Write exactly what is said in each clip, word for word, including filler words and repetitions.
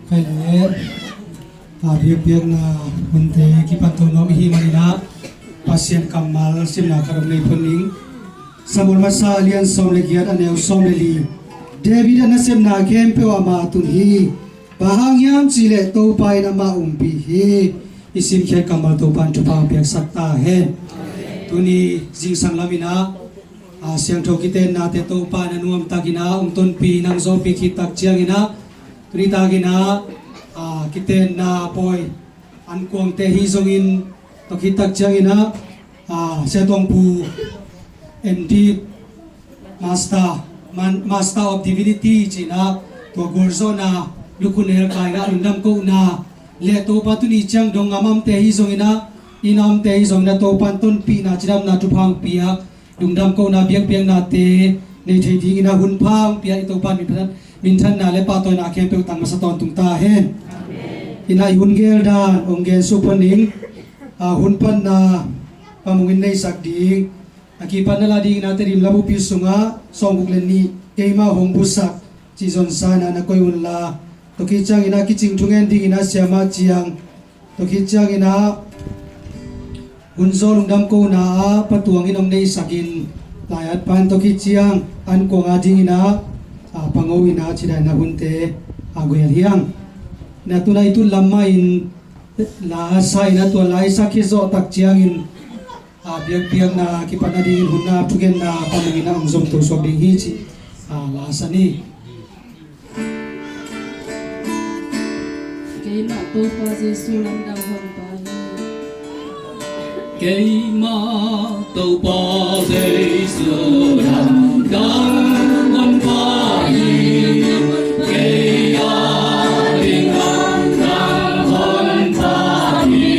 Kei le, a, biakpiakna hunte kipan to nuam i hih manin ah, Pasian kammal simna khat om nei phot ning. Samuel masa a lian sawm le giat a neu sawm le li. David a nasepna khempeuh amah a tun hi. Bang hang hiam cih leh Topa in amah umpih hi. I simkhiat kammal Topa in thupha hong piaksak ta hen. Tuni zingsang lamin ah, a, siangtho kitennate Topa in a nuamtakin ah hong tonpih nang zawhpih khit tak ciangin ah, tuni takin ah, a, kitenna pawi an kuangte hi zongin, tua khit tak ciangin ah, a, Sia Tuang Pu M.Div, Master, man, Master of Divinity ci-in ah, tua gualzawhna, lukhu nelkaina, lungdam kohna le Topa tuni ciang dong a omte hi zongin ah, inn a omte hi zongin ah, Topa in tonpihna, cidamna, thupha hong pia, lungdam kohna, biakpiaknate nei thei dingin ah hun pha hong pia i Topa in minthan, minthanna le pahtawina khempeuh tang masa tawntung ta hen. Amen. Inn ah i hun gel dan hong gen suk phot ning. A, hun panna Pa Mung in neisak ding. A kipatna la dingin ah Tedim Labupi sungah sawmguk le nih keimah hong busak cih zonsa in ah na koih unla, tua khit ciangin ah kicing thungen dingin ah Sia Mah Ciang, tua khit ciangin ah Hun Zaw lungdam kohna ah Pa Tuang in hong neisakin, lai-at pa in tua khit ciang an kuang a dingin ah, a, Pa Ngo in ah cidamna hunte a guel hi hang. Na tun ah i tut lam mah in la a sa in ah, tua la i sak khit zawh tak ciangin, A biakpiakna kipan a dingin hun a thugenna pamungin a hong zomto suak ding hi cih a la sa ni. Keimah Topa Jesu lamdang honpa hi. Keimah Topa Jesu lamdang honpa hi. Kei a ding lamdang honpa hi.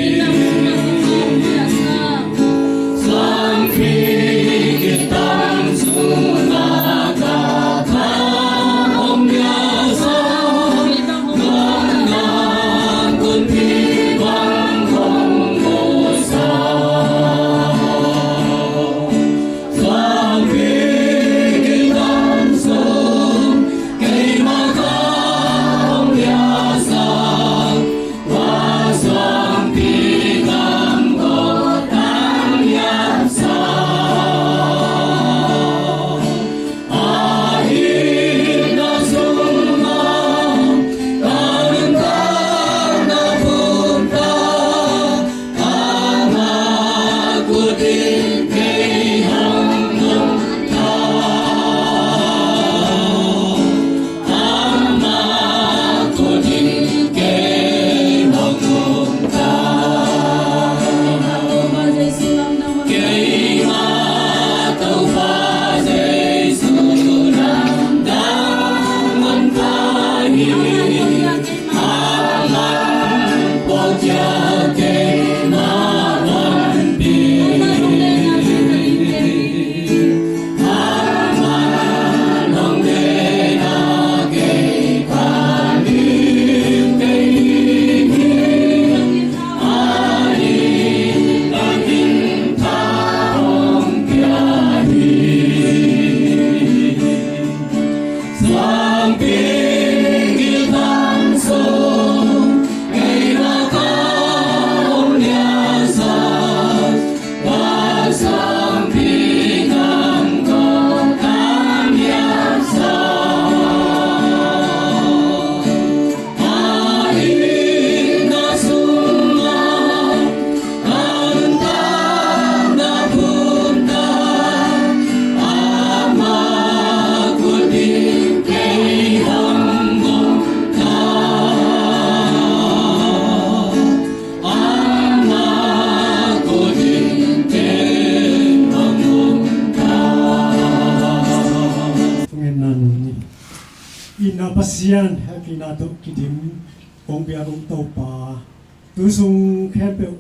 Ina Pasian hehpihna tawh kidim kong biak uh Topa, tu sung khempeuh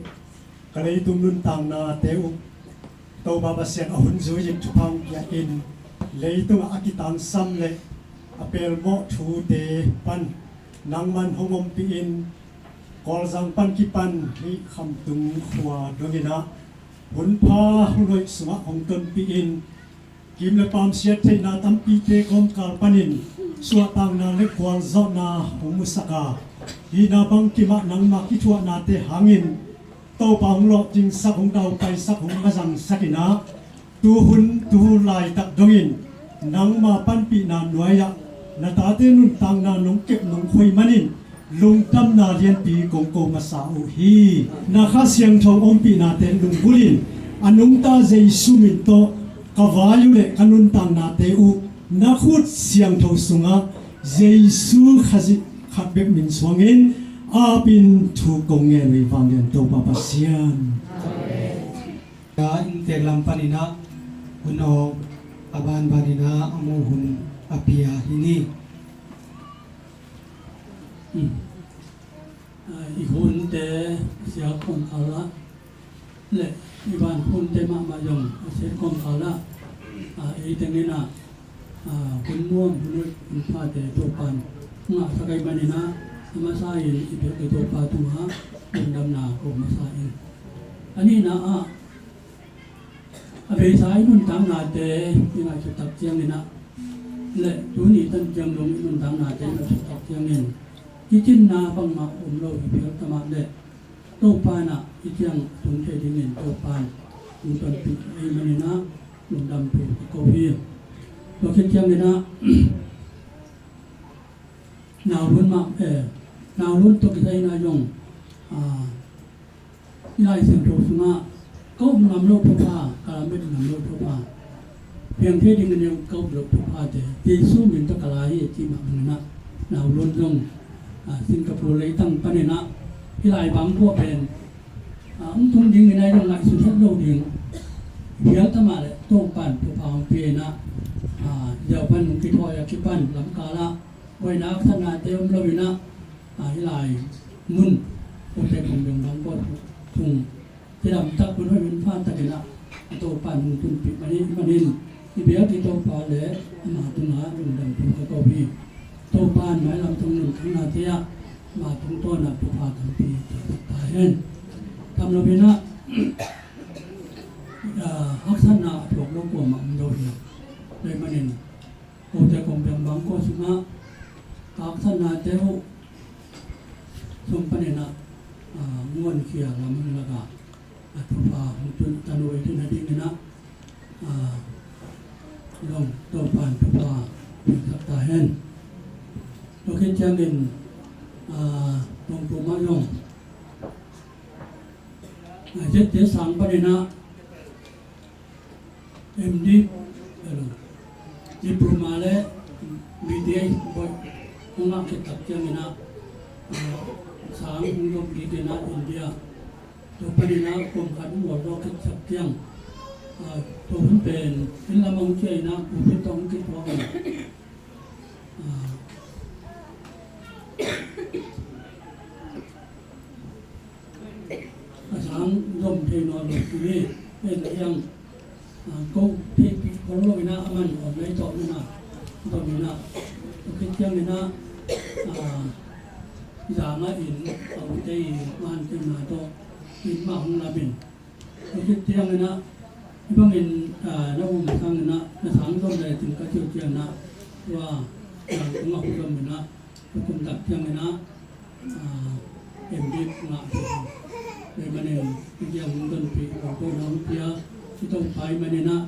ka leitung nuntaknate uh Topa Pasian a hun zui in thupha hong pia in, leitungah a kitangsam le a pelmawh thute pan nangman hong ompih in, Kawlzang pan kipan hih Khamtung khua dongin ah hunpha hunhoih sungah hong tonpih in, kim le paam siat theihna tampite kawmkal panin suahtakna le gualzawhna hong musak a, hihna bangkim ah nangma kithuahnate hangin Topa hong lawhcingsak, hong daupaisak, hong mazangsak in ah, tuhun tu laitak dongin nangma panpihna nuai-ah na tate nuntakna nong kep nong khoi manin lungdamna lianpi kong ko masa uh hi. Na Kha Siangtho ompihnate lunggulhin a nungta Jesu min tawh ka vai uh le ka nuntaknate uh na khut siangtho sungah Jesu Khazih khat bek min suangin apin thu kong ngen uh hi. Vanglian Topa Pasian. Ka inntek lam panin ah hun awk a banbanin ah a muh hun a pia hi ni. I hunte siak kawmkal ah le i van hunte mahmah zong a siat kawmkal ah, ei tengin ah hun nuam hun hoih hun phate Topan ngahsak ahih manin ah a masa in i biak le Topa tungah lungdamna ko masa in. A nihna ah a beisa i nuntaknate i ngaihsut tak ciangin ah le tuni tan ciang dong i nuntaknate i ngaihsut tak ciangin kicinna bangmah om lo hi phial ta mah le Topa in ah i ciang tung thei dingin Topan hong tonpih ahih manin ah lungdam thu ka ko hi. Tua khit ciangin ah naulun mah, eh, naulun tawh kisai in ah zong, ah, i Lai Siangtho sungah Ka up ngam loh thupha, ka lamet ngam loh thupha, piang thei dingin ka up loh thuphate Jesu min tawh ka la hi, a cih mah bangin ah, na u Lun zong, ah, Singapore leitang panin ah, hih lai bang phuah pen, ah, hong tung dingin ah, i dong ngaihsun het lo ding. Bial ta mah leh Topa'n thupha hong pia in ah, ah, ziau pan hong kithawi a kipan lamkal ah buaina haksatnate om lo in ah, ah, hih lai mun, Kote Kong Biang Bangkok thung, cidam tak, hun hoih hun pha takin ah, a Topa'n hong tunpih man hi, manin i biak i Topa leh ama tungah lungdam thu ka ko hi. Topa'n mailam thong nuntaknate ah ama tungtawn ah thupha tampi pia ta hen. Tham lo in ah, ah, haksatna a thuak lo kuamah om lo hi. Tua ahih manin Kote Kong Biang Bangkok sungah ka haksatnate uh sung panin ah, ah, ngawnkhia lam hong lak a, a thupha hong tun ta nuai ding nadingin ah, ah, zong Topa'n thupha piaksak ta hen. Tua khit ciangin, ah, Tongpum ah zong, ah, Z T sang panin ah M D, hello, diploma leh B T H bawi hong ngah khit tak ciangin ah, ah, sang hong zom kik in ah India, tua panin ah kum khat hong bawl zawk khit tak ciang, ah, tua hun pen inn lam ah hong ciah in ah, covid tawh hong kithuak in ah, ah, a sang zom thei nawn lo hi. En hiang, ah, ko theihpih khol lo in ah, aman online tawh in ah, zom in ah, tua khit ciangin ah, ah, zang ah in, a ute in, man te na tawh in mah hong lam in, tua khit ciangin ah, hih bangin, ah, na um sangin ah, na sang zom le cin ka cih ciangin ah, tua, ah, kong a zom in ah, tua kum tak ciangin ah, ah, M D ngah hi. Tua ahih manin, hih ciang hong tonpih, hong tonpih, hong pia, hih Topa ahih manin ah,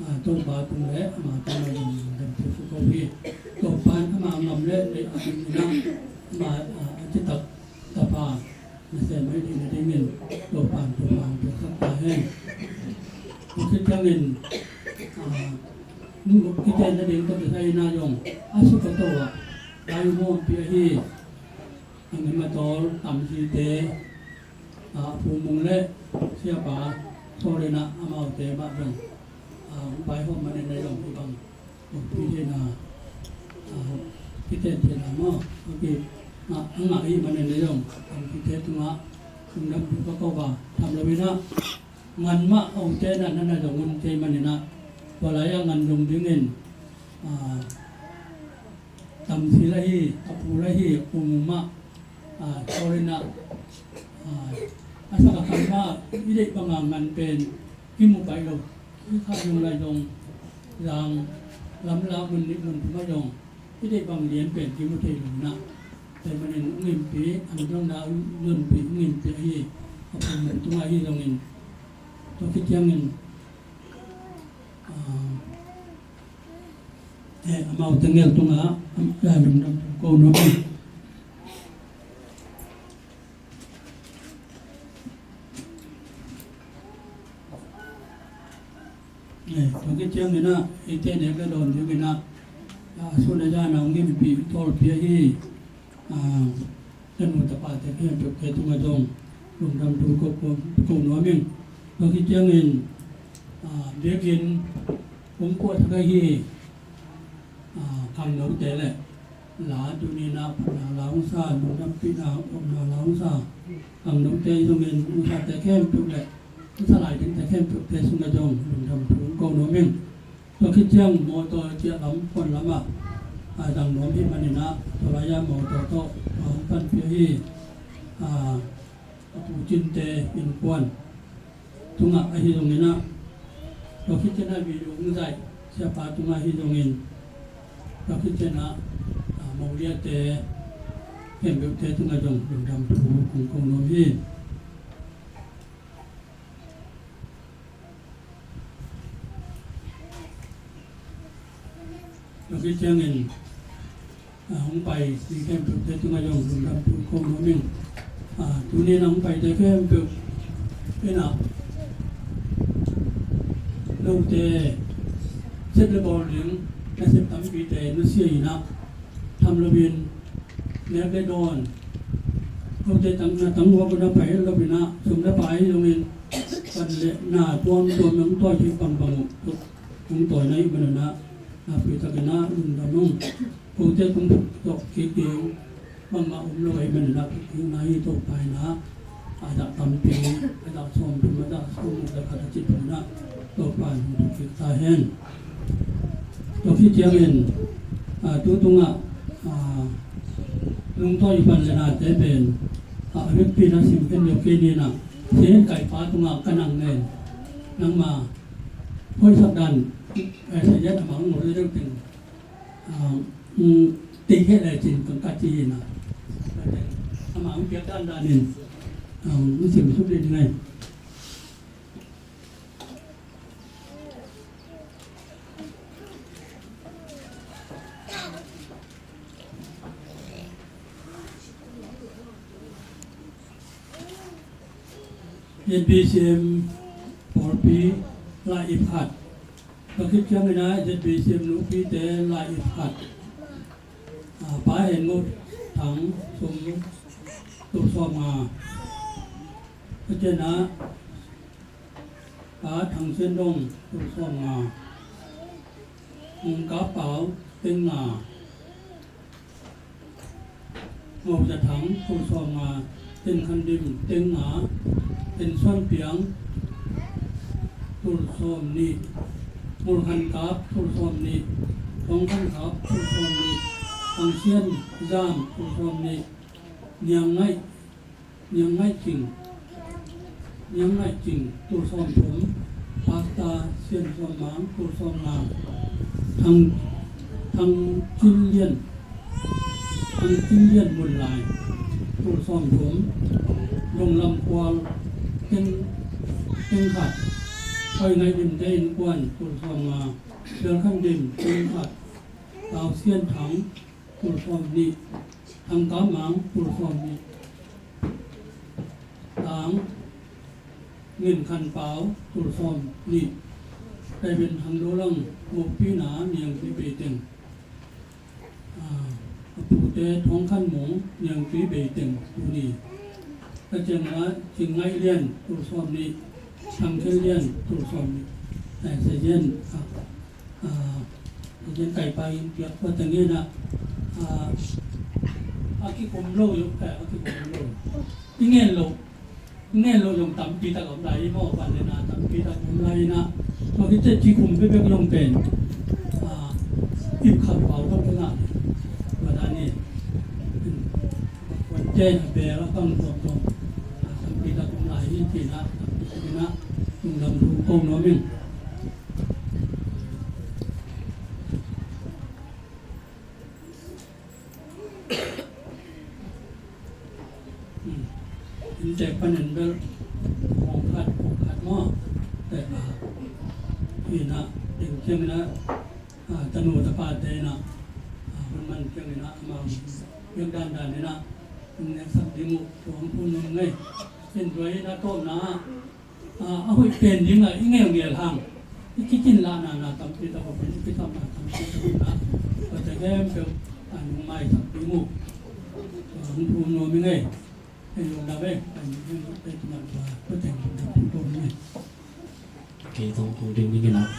ah, Topa tung leh ama tung ah lungdam thu ka ko hi. Topa'n ama ngam leh lei a dingin ah, ama, ah, a citak tapa nasem mai ding nadingin Topa'n thupha hong piaksak ta hen. Tua khit ciangin, ah, nu, kiten nading tawh kisai in ah zong a suk a to ah, lai hong pia hi. A ngim a tawl, Tamsite, ah, Pu Mung leh Siapa Sawlin ah, amaute mah zong, ah, hong vaihawm manin ah zong hih bang hong pia theihna, ah, kiten theihna maw, hong pia, ah, a ngah ahih manin ah zong Tamsite tungah lungdam thu ka ko a, tham lo in ah, ngan mah a ute na na na zong un kei manin ah, tua lai-ah ngan zong dingin, ah, Tamsi la hi, a pu la hi, a pu mah, ah, Sawlin ah, ah, a sak a khan mah, i deih banga ngan pen kimu pai lo. I kha zong lai zong, zang lam la mun nih mun thum ah zong, i deih bang lian pen kimu thei lo in ah. Tua ahih manin hong ngimpi, an zong na hong ngimpi, hong ngimpi ahi, a pu mah tungah ahi zongin, tua khit ciangin, ah, eh, amau tengel tungah, am, eh, lungdam ko nuam hi. Eh, tua khit ciangin ah, eite nek le dawn dingin ah, ah, sun a zan a hong ngimpi tawlpi ahi, ah, tanu tapate khempeuhte tungah zong lungdam thu ko, ko, ko nuam ing. Tua khit ciangin, ah, biakinn hong puahsak ahi, ah, khangnote leh la tuni-in ah phatna la hong sa, lungdampihna, phatna la hong sa khangnote zongin, hong sate khempeuh leh hong sa lai dingte khempeuhte sungah zong lungdam thu ko nuam ing. Tua khit ciang mawtaw ciah lam, puan lamah, ah, dang nuam ahih manin ah, tua lai-ah mawtaw tawh, ah, hong panpih ahi, ah, a Pu Cinte innkuan tungah ahi zongin ah, tua khit ciangin ah video hong zaih siapa tungah ahi zongin, tua khit ciangin ah, ah, moliate khempeuhte tungah zong lungdam thu kong ko nuam hi. Tua khit ciangin, ah, hong pai mi khempeuhte tungah zong lungdam thu ko nuam ing. Ah, tuni-in ah hong paite khempeuh in ah, Note sep le bawl ding nasep tampite nusia in ah, tham loin nek le dawn, note tang na tang hua ko na pai loin ah, sum le pai zongin pan le na tuamtuam nong tawi thei bangbang uh, nong tawi na hih man un ah, nakpi takin ah lungdam ung. Kote kong phut zawh kik ding bangmah om lo ahih manin ah, kik ding na hi. Topa in ah a dah tampi, a dah sawmthum, a dah sawmguk, a dah khat a cih bangin ah Topa in hong phut kik ta hen. Tua khit ciangin, ah, tu tungah, ah, lungtawi pan le nate pen, ah, a vekpi na sim khen deuh kei ni in ah, Sia Hian Kaipa tungah ka nang nen, nangma hoihsak dan, eh, Sia Hian a mang ngol le deuh teng, ah, mm, tei kheh lecin kong ka ci hi na. Amah hong piak dandan in, ah, hong sim suk ding hi. Z B C M pawlpi lai ip khat. Tua khit ciangin ah Z B C M nupite lai ip khat. Ah, Pa Hen Ngut Thang sum tul sawmnga. Tua ciangin ah Pa Thang Sian Dong tul sawmnga. Hong Kap Pau teng nga. Ngo Za Thang tul sawmnga, Ten Khan Dim teng nga, Ten Suan Piang tul sawmnih, Mul Khan Kap tul sawmnih, Thong Khan Kap tul sawmnih, Thang Sian Zam tul sawmnih, Niang Ngaih, Niang Ngaih Cing, Niang Ngaih Cing tul sawmthum, Pastor Sian Suan Mang tul sawmnga, Thang, Thang Cin Lian, Thang Cin Lian Mun Lai tul sawmthum, Lunglam Kual teng, teng khat, Hoi Ngaih Dim te innkuan tul sawmnga, Bial Khan Dim teng khat, Tau Sian Thang tul sawmnih, Thang Kap Mang tul sawmnih, Tang Ngin Khan Pau tul sawmnih, Taiben Thang Do Lang Mukpi na Niangpi Bei Teng, ah, a pute Thong Khan Mung Niangpi Bei Teng tuni. Ka ciang ah Cing Ngaih Lian tul sawmnih, Thang Khen Lian tul sawmnih, Thang Sa Lian, ah, ah, Sia Hian Kaipa in piak tua teng in ah, ah, a kikum lo zong, eh, a kikum lo. I ngen lo, i ngen lo zong tampi tak om lai hi maw, van le na tampi tak om lai in ah. Tua khit teh kikum bekbek zong pen, ah, ip khat pau tak in ah. Tua dan in, wan ten a bel a pang tuamtuam, ah, tampi tak om lai hi ci in ah, tampi tak in ah, lungdam thu ko nuam ing. Hmm. Inntek panin bel khawng khat, khawng khat maw? Te, ah, hi na, teng ciangin ah, ah, tanu tapate in ah, ah, hun man ciangin ah, amau piak dandan in ah, hong neksak ding uh, tua hong phun nuam ing ei. Tua in a tawpna ah, ah, a hoih pen dingah i ngelngel hang, i kicinlahna na tampi tak a om, i kisapna tampi tak a om na, tua te khempeuh a nung maisak ding uh. Tua hong phum nuam ing ei. Hei lungdam ei. Hei lungdam ei. Tua teng lungdam phum nuam ing ei. Kei zong hong ding ding in ah,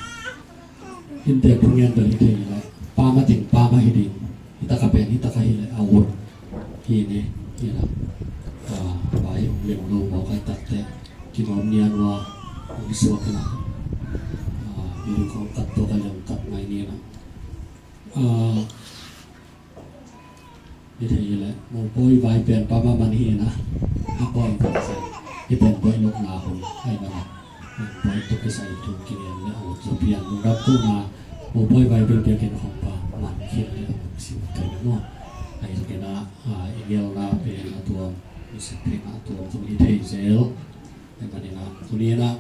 inntek thu ngen bel hi thei leh, pa mah teng pa mah hi ding. Hi tak a pen hi tak a hi leh a ut hi ne, hi na. Ah, vai hong leng lo mawk a, hi tak teh kinawm nian uh a, hong suak hi na. Ah, hi ding khawng kat tua ka leng kat ngai ni na. Ah, Hi thei hi leh, mopawi vai pen pa mah man hi na. A pawi pen sa, hi pen pawi lawkna hun ahih manin ah, mopawi tawh kisai thu kingen le a ut zaw pian lungdam kohna, mopawi vai bel biakinn khawng pa man khial le a ut sim kei maw. Ahih takin ah, ah, i gelna pen a tuam, i sep theihna a tuam zong hi thei zel. Ahih manin ah, tuni in ah,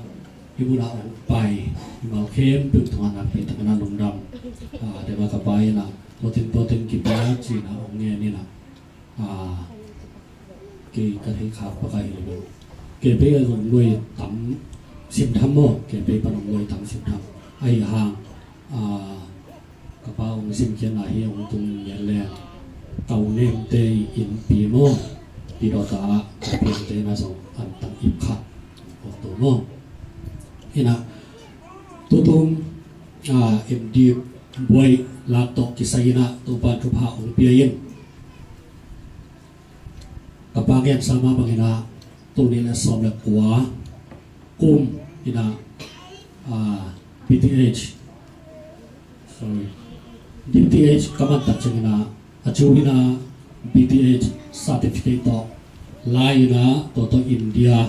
hih munah hong pai mimal khempeuh tungah nakpi takin ah lungdam. Ah, dema ka pai in ah, tua teng tua teng kipa ci-in ah hong ngen in ah, ah, kei ka theih khak bek ahi leh, kei pei a zong nuai tam sim tham maw, kei pei pan hong nuai tam sim tham. Ahi hang, ah, ka pa hong simkhiatna hi hong tung ngiat leng, ka u nemte i innpi maw, Pidawta ah ka piangte na zong antang ip khat, Octo maw. Inah, tutung, ah, M D buai lak tawh kisai inah Topa thupha hong pia in. Ka pa gensa mah bang inah, tul nih le sawm le kua kum inah, ah, B T H, sorry, D T H ka man tak ciang inah, a cu inah B T H certificate tawh lai inah, tua tawh India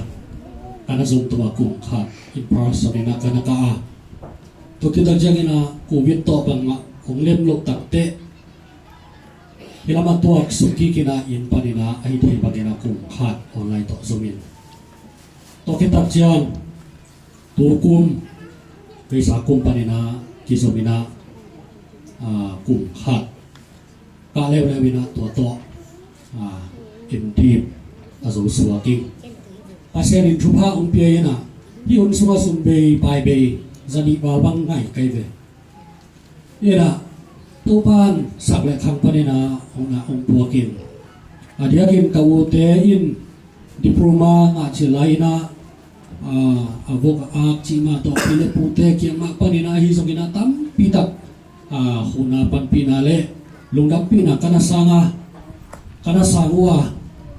ka na zong tua kum khat in person inah ka na kah a. Tua khit tak ciang inah Covid tawh bangmah hong lem loh takteh, hih lamah tuak suk kik inah inn pan inah, ahi thei bang inah kum khat online tawh zom in. Tua khit tak ciang, tu kum, Khrista kum pan inah kizom inah, ah, kum khat kah leuleu inah tua tawh, ah, M D a zo suak ing. Pasian in thupha hong pia inah, hih hun sungah sum bei pai bei, za nih val bang ngai kai ve. Inah, Topa in sak le khang pan inah hong na hong puak in. A diakin ka ute in diploma ngah cil lai inah, ah, a vok a ak cih mah tawh pi le pute kiang mah pan inah, ahi zong inah tampi tak, ah, huhna panpihna le lungdampihna ka na sang a, ka na sang uh a,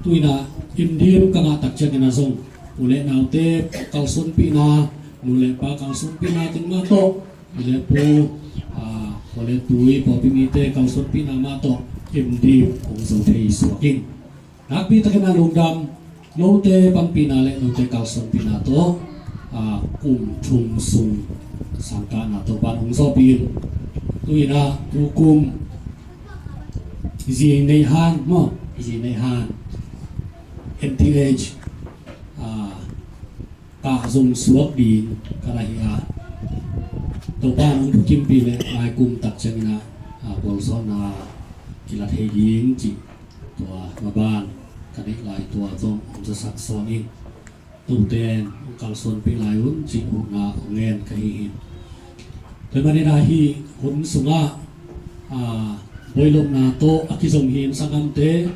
tu inah M D ka ngah tak ciang inah zong u le naute kalsuanpihna, nu le pa kalsuanpihna teng mah tawh, pi le pu, ah, khua le tui, pawlpi mite kalsuanpihna mah tawh M D hong zo thei suak ing. Nakpi takin a lungdam, note panpihna le note kalsuanpihna tawh, ah, kum thum sung sangkahna Topa in hong zawhpih in. Tu inah tu kum Zi Nei Han maw, Zi Nei Han, M T H, ah, kah zong suak ding ka na hi a, Topa in hong thukimpih leh lai kum tak ciang inah, ah, bawlsawhna kila thei ding cih, tua maban ka neih lai tua zong hong zasak sawn ing. Tute'n hong kalsuanpih lai un cih huhna hong ngen ka hi hi. Tua ahih manin ah hih hun sungah, ah, buailopna tawh a kizom hi in sanggamte,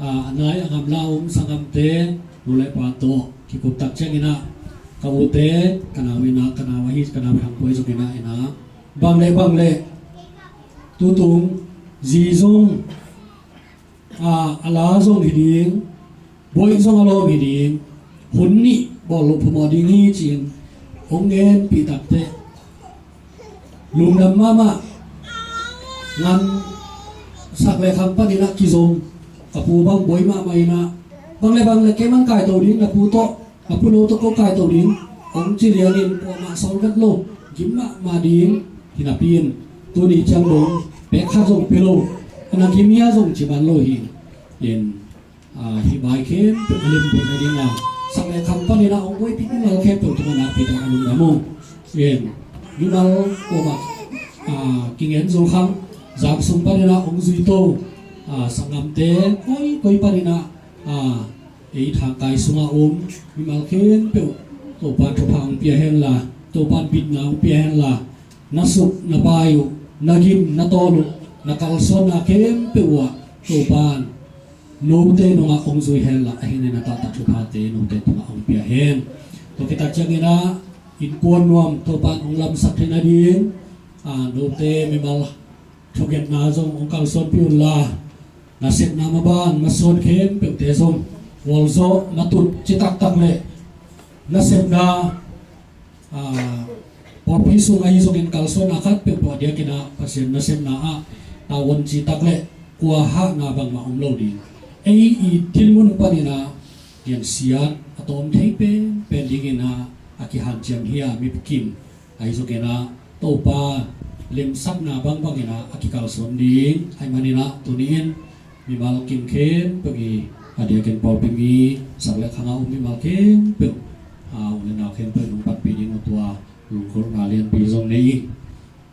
ah, a nai a gamla a om sanggamte, nu le pa tawh kikup tak ciang inah, ka ute, ka nau inah, ka nau ahi, ka nau hang puai zong inah, inah, bang le bang le, tutung, zi zong, ah, a la zong hi ding, buai zong a lawm hi ding, hun nih bawl loh phamawh ding hi ci-in hong ngenpih takteh, lungdam mahmah. Ngan sak le khang panin ah kizom, ka pu bang buai mahmah inah, bang le bang le kei man kaito ding, na pu tawh, na pu no tawh ko kaito ding, hong ci liangin kuamah sawl vet lo, gim mahmah ding. Hi napi in tuni ciang dong pek khat zong pia lo, a na gim hia zong ci man lo hi. In Ah, hih vai khempeuh a lim theihna dingin, sak le khang panin ah hong buaipih mimal khempeuh tungah nakpi takin a lungdam ung. In, mimal kuamah, ah, kingen zo khang, zak sung panin ah hong zui to, ah, sanggamte, koi koi panin ah, ah, ei thangkai sungah om mimal khempeuh Topa thupha hong pia hen la, Topa bitna hong pia hen la, na suk, na pai uh, na gim, na tawl uh, na kalsuanna khempeuh uh ah Topa in note nungah hong zui hen la, ahi na taktak thuphate note tungah hong pia hen. Tua khit tak ciangin ah innkuan nuam Topa in hong lamsak theihna ding, ah, note mimal thungetna zong hong kalsuanpih un la, nasepna maban masuan khempeuhte zong vualzawh matut ci taktak le nasepna, ah, pawlpi sung ahi zongin kalsuanna khat peuhpeuh a diakin ah Pasian nasepna ah tavuan ci tak le kua hahna bangmah om lo ding. Ei i dinmun panin ah gensiat a tawm thei penpen dingin ah a kihanciam hi a, mikim ahi zongin ah Topa lemsakna bangbangin ah a kikalsuan ding ahih manin ah tuni in mimal kim khempeuh i, a diakin pawlpi mi, sak le khang a om mimal khempeuh, a, u le nau khempeuh nong panpih ding uh tua lunggulhna lianpi zong nei ing.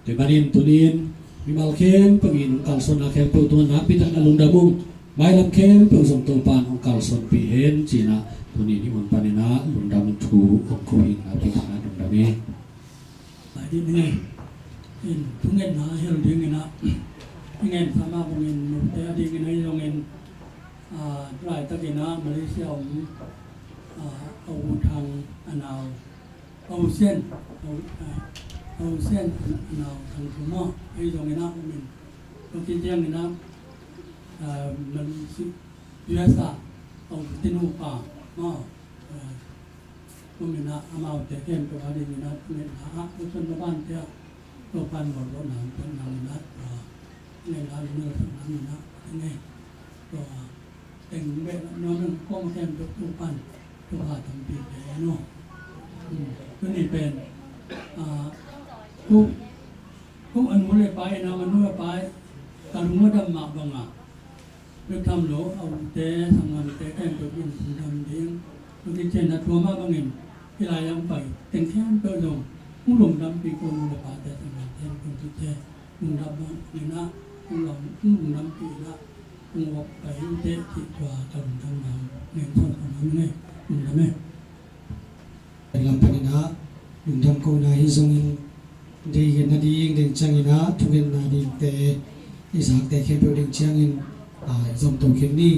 Tua ahih manin tuni in mimal khempeuh i nong kalsuanna khempeuh tungah nakpi takin a lungdam ung. Mailam khempeuh zong Topa in hong kalsuanpih hen ci-in ah tuni in hih mun panin ah lungdam thu hong ko ing. Nakpi takin a lungdam ing. Lai dih ni ngei in thungetna a hel dingin ah i ngen sa mah bangin note a dingin ahi zongin, ah, laitakin ah Malaysia om, ah, a u Thang a nau, a u Sian, a u, ah, a u Sian a nau Thang Thum ahi zongin ah om in, tua khit ciangin ah, ah, Malaysia, U S A a om Tinu pa maw, ah, Tua manin ah amaute khempeuh a dingin ah thungetna ah Pu Son Lo Ban te ah Topa'n bawlbawlna hong piakna manin ah, tua thungetna ah nunung sak na manin ah, tua teng beh nuam leng kong khempeuh Topa'n thupha tampi pia hen aw. Hmm, tuni pen, ah, ko, ko a nu le pa in ah, a nu le pa in ka lung a dam mah bangah, bek tham lo a ute, sanggamte khempeuh in lungdam ding. Tua khit ciangin ah tua mah bangin hih lai-ah hong pai teng khempeuh zong hong lungdampih ko, nu le pate, sanggamte, hong pai khit ciang lungdam bangin ah hong lung, hong lungdampih in ah hong pai uh teh cih tua ka lungdamna hong ngen sawn kong hi ing ei. Lungdam ei. Lam panin ah lungdam kohna hi zongin, deih gen nading, ding ciangin ah thungetna dingte i zakte khempeuh ding ciangin, ah, zom to khin ni.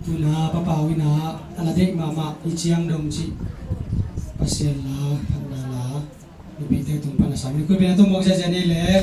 Tu-in ah Pa Pau in ah a la deih mahmah hi ciang dong cih Pasian la, phatna la, nupite tung pan a sam in khuipi na tung mawk ziahziah ni leh.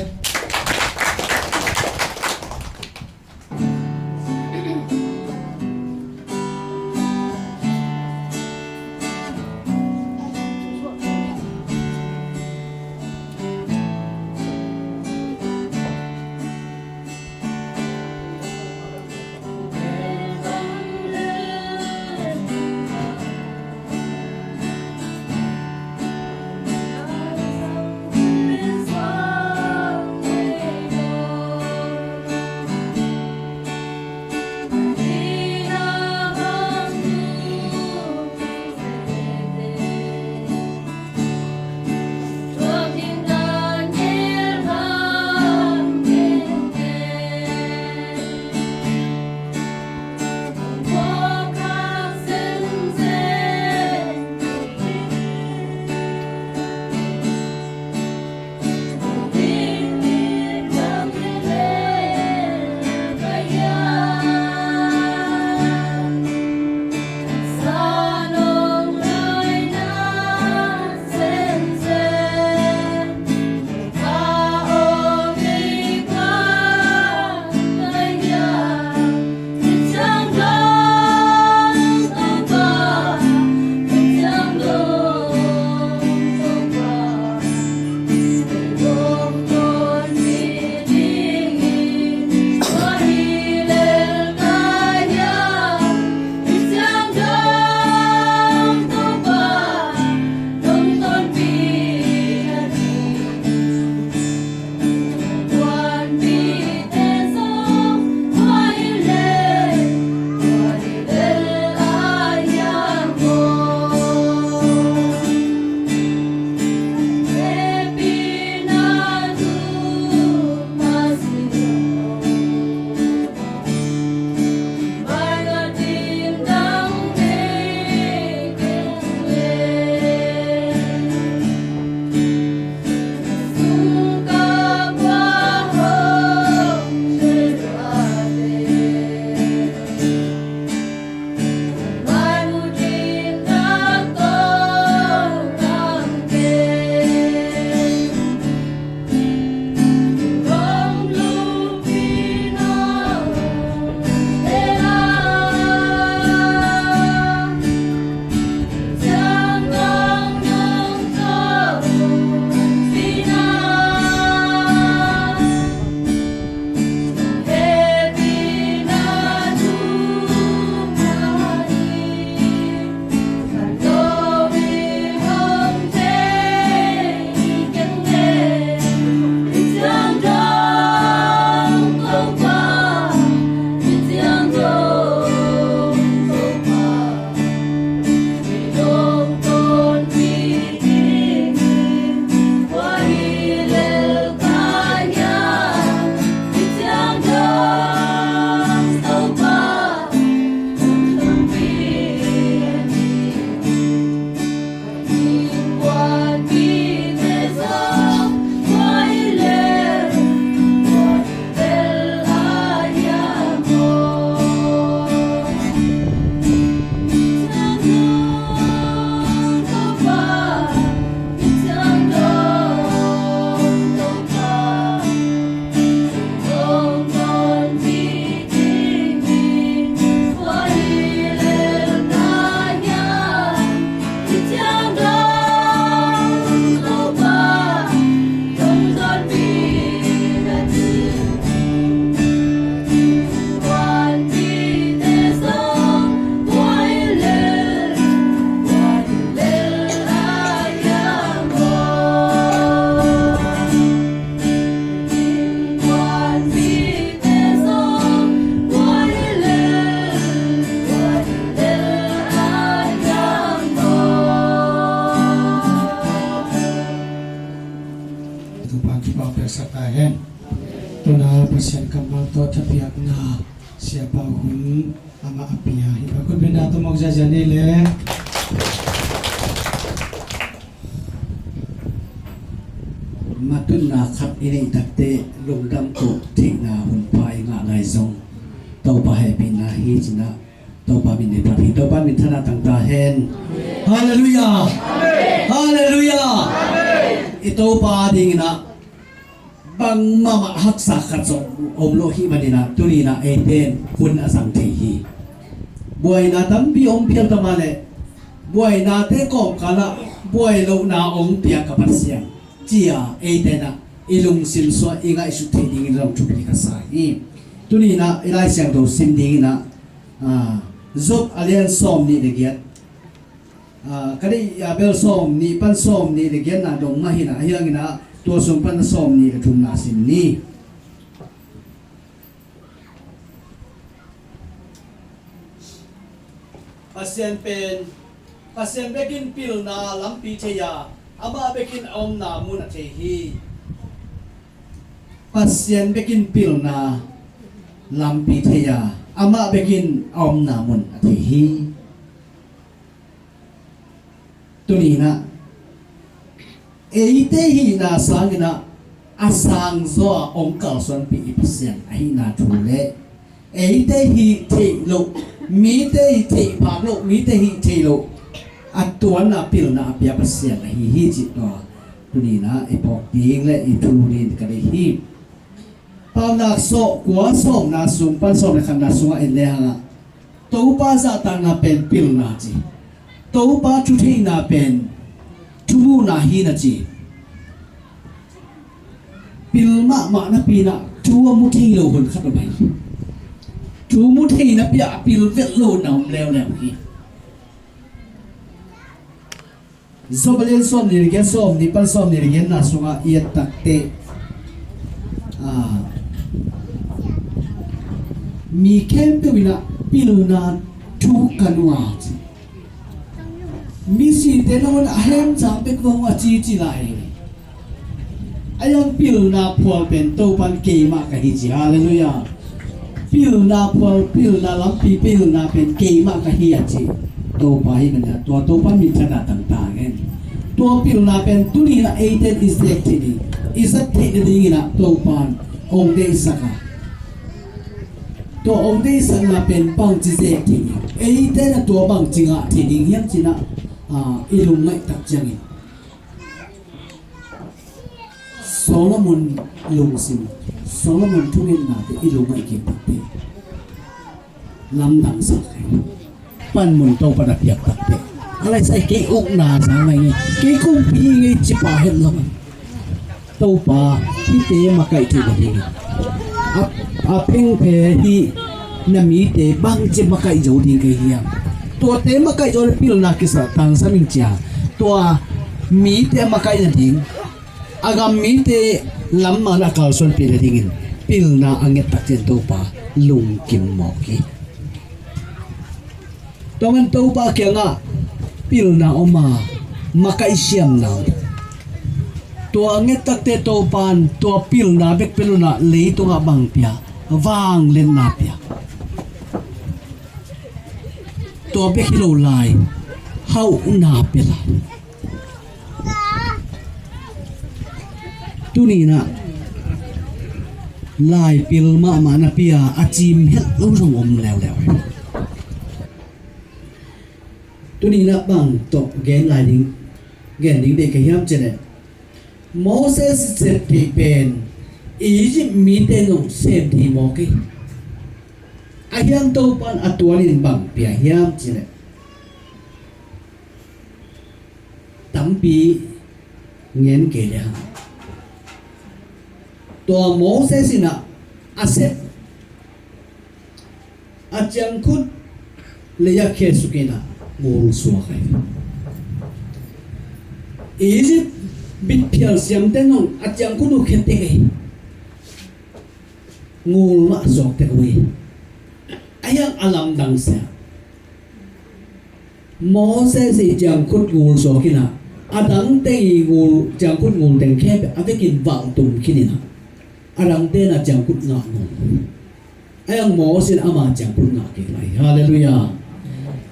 Topa'n thupha piaksak ta hen. Tuna Pasian kammal tawh thapiakna Siapa Hun amah a pia hi. A khut bengna tawh mawk ziazia ni le. Matutna khat i neih takteh lungdam tawh theihna hun pha i ngah lai zong Topa hehpihna hi ci-in ah Topa min i phat hi. Topa min thang a tang ta hen. Halleluiah. Halleluiah. I Topa dingin ah bangmah mah haksa khat zong om lo hi manin ah tuni-in ah eite in hun a zang thei hi. Buaina tampi om phial ta mah leh buainate kawmkal ah buai lohna hong pia ka Pasian ci-a eite in ah i lungsim suah i ngaihsut theih dingin zong thupi ka sa hi. Tuni-in ah i Lai Siangtho sim dingin ah, ah, Job a lian sawmnih le giat, ah, ka deih a bel sawmnih pan sawmnih le giatna dong mah hi-in ah, ahi hangin ah tua sung pan sawmnih le thumna sim ni. Pasian pen, Pasian bekin pilna lampi thei a, amah bekin a omna mun a thei hi. Pasian bekin pilna lampi thei a, amah bekin a omna mun a thei hi. Tuni-in ah eite hihna sangin ah a sangzaw a hong kalsuanpih i Pasian ahihna thu le eite hih theih loh, mite hih theih phak loh, mite hih theih loh a tuanna pilna a pia Pasian ahi hi cih tua tuni-in ah i phawk ding le i thulu dingin ka deih hi. Paunak sawm kua, sawmna sung pan sawm le khatna sungah en le hang ah Topa zahtakna pen pilna ci. Topa thutheihna pen thumuhna hi na ci. Pil mahmah napi-in ah thu a mu thei lo hun khat om hi. Thu mu thei napi-a a pil vet lo na om leuleu hi. Job a lian sawmnih le giat, sawmnih pan sawmnih le giatna sungah i et takteh, ah, mi khempeuh in ah pilna thu ka nuam a ci. Misite nangawn a hemcang bek vong a ci ci lai. A yang pilna phual pen Topa'n keimah ka hi ci. Halleluiah. Pilna phual, pilna lampi, pilna pen keimah ka hi a ci. Topa hi mania, tua Topa min thang a tang ta hen. Tua pilna pen tuni-in ah eite in i zek theih ding, i zat theih nadingin ah Topa'n hong deihsak a, tua hong deihsakna pen bangci zek theih ding, eite in ah tua bangci ngah theih ding hiam ci-in ah, ah, i lungngaih tak ciangin Solomon lungsim, Solomon thungetnate i lungngaih kik takteh lamdang sak hi. Panmun Topa'n a piak takteh a laisai kei ukna sa ngai ngai, kei kumpi hi ngai ci pah het lo. Topa hihte makaih theih nading a, a phengphe hih na mite bangci makaih zo ding ka hi hiam? Tuate makaih zo le pilna kisa tangsam ing cia. Tua mite a makaih nading, a gam mite lam man a kalsuanpih nadingin pilna a nget tak ciang Topa lungkim mawk hi. Tua man Topa kiangah pilna om a, makaih siamna om. Tua a nget takteh Topa'n tua pilna bek pia lo-in ah leitungah bang pia, vangliatna pia. Tua bek hi lo lai, hauhna pia lai. Tuni-in ah laipil mahmah napi-a a cim het lo zong om leuleu hi. Tuni-in ah bang tawh gen lai ding, gen ding deih ka hiam cih leh, Moses i sep theih pen Egypt mite zong sem thei mawk hi. Ahi hang Topa'n a tuanin bang pia hiam cih leh, tampi ngen kei le hang, tua Moses in ah a sep, a ciangkhut lei-ah khesuk in ah ngul suak hi. Egypt bitphial siamte zong a ciangkhut uh khe tek hi. Ngul mah suak tek uh hi. Ahi hang a lamdang sia, Moses i ciangkhut ngul suak in ah A dangte i ngul, ciangkhut ngul teng khempeuh a vekin valh tum khin in ah, a dangte in ah ciangkhut ngah ngul. A iang Moses in ama ciangkhut ngah kik lai. Halleluiah.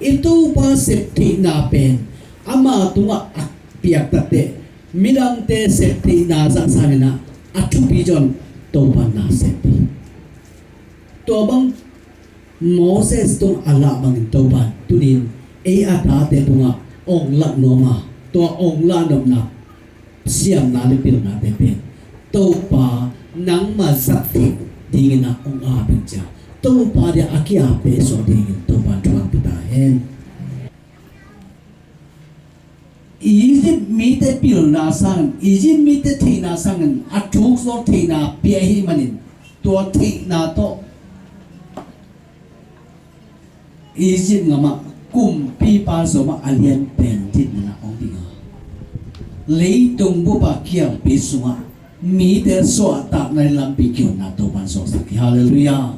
I Topa sep theihna pen ama tungah a piak takteh midangte sep theihna zahsan in ah a thupi zong Topa na sep hi. Tua bang Moses tung a lah bangin Topa in tuni in ei a tate tungah ong lah nuam a, tua ong lah nopna siamna le pilnate pen Topa nangma zat theih dingin ah ong ap in cia, Topa dia a ki-apsuak dingin Topa in thuak pia ta hen. Egypt mite pilna sangin, Egypt mite theihna sangin a thuk zaw theihna pia ahih manin tua theihna tawh Egypt gamah kumpipa zomah a lian pen dinmun ah hong ding a, leitung bup a kiangpi sungah mite suahtakna lampi kihonna Topa in suaksak hi. Halleluiah.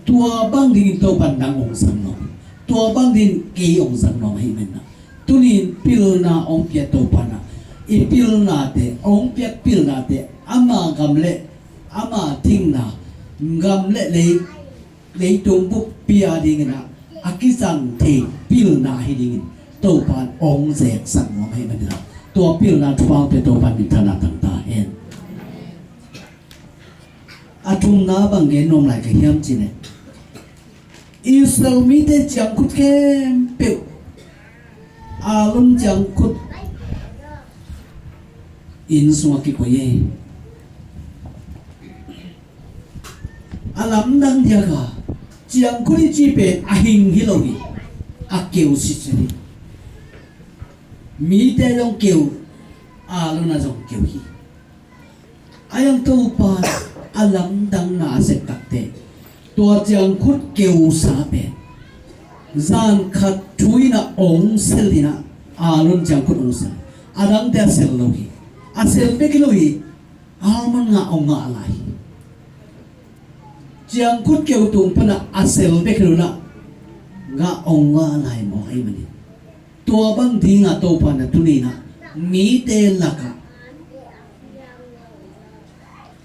Tua bang dingin Topa in nang hong zang nuam, tua bang dingin kei hong zang nuam ahih manin ah, tuni in pilna hong pia Topa in ah i pilnate, hong piak pilnate, ama gam le ama thingna, gam le lei, leitung buppi a dingin ah a kizang thei pilna hi dingin Topa in hong zeksak nuam ahih manin ah tua pilna thupha hong pia Topa in minthanna tang ta hen. A thumna bang gen nuam lai ka hiam cih leh, Israel mite ciangkhut khempeuh Aaron ciangkhut inn sungah kikoih hi. A lamdang diak a, ciangkhut i cih pen a hing hi lo hi, a keu sitset hi. Mite zong keu, Aaron a zong keu hi. A iang Topa a lamdangna a sep takteh tua ciangkhut keusa pen zan khat thu in ah hong sel in ah, Aaron ciangkhut hong sel, a dangte a sel lo hi. A sel bek hi lo hi, almond ngah hong ngah lai hi. Ciangkhut keu tung pan ah a sel bek hi lo in ah ngah hong ngah lai mawk ahih manin, tua bang dingah Topa in ah tuni in ah mite lakah,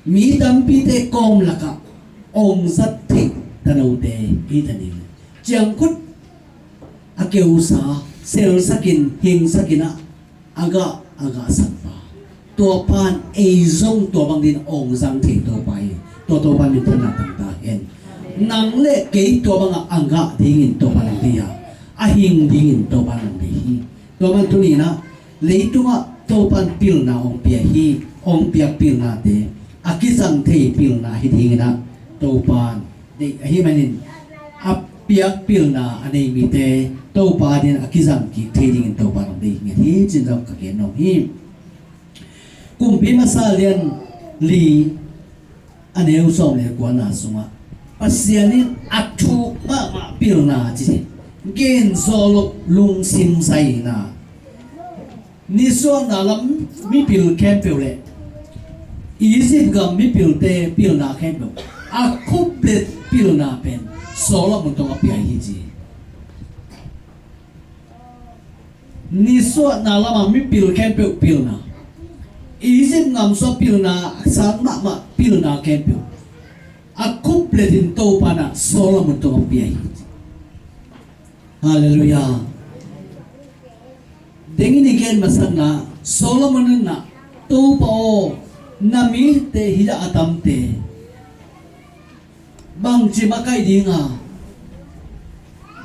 mi tampite kawm lakah hong zat theih tanote hi ta ning. Ciangkhut a keusa, selsakin, hingsakin ah a gah, a gahsak pa, tua pan ei zong tua bang dingin hong zang thei Topa hi. Tua Topa in minthanna tang ta hen. Nang le kei tua bangah a gah dingin Topa in hong deih a, a hing dingin Topa in hong deih hi. Tua man tuni in ah leitungah Topa in pilna hong pia hi. Hong piak pilnate a kizang thei pilna hi dingin ah Topa in deih ahih manin a piak pilna a nei mite Topa dingin a kizang kik thei dingin Topa in hong deih hi nget hi, cih zong ka gen nuam hi. Kumpi Masa lian li a neu sawm le kuana sungah Pasian in a thuk mahmah pilna ci, gen zawh loh lungsim zaina. Nisuahna lam mipil khempeuh le Egypt gam mipilte pilna khempeuh a khuplet pilna pen Solomon tawh a pia hi ci. Nisuahna lamah mipil khempeuh pilna, Egypt gam sung pilna, a sang mahmah pilna khempeuh a khupletin Topa in ah Solomon tawh a pia hi. Halleluiah. Dengin i gen masakna, Solomon in ah, Topa aw, na mite hi a tamte bangci makaih ding a,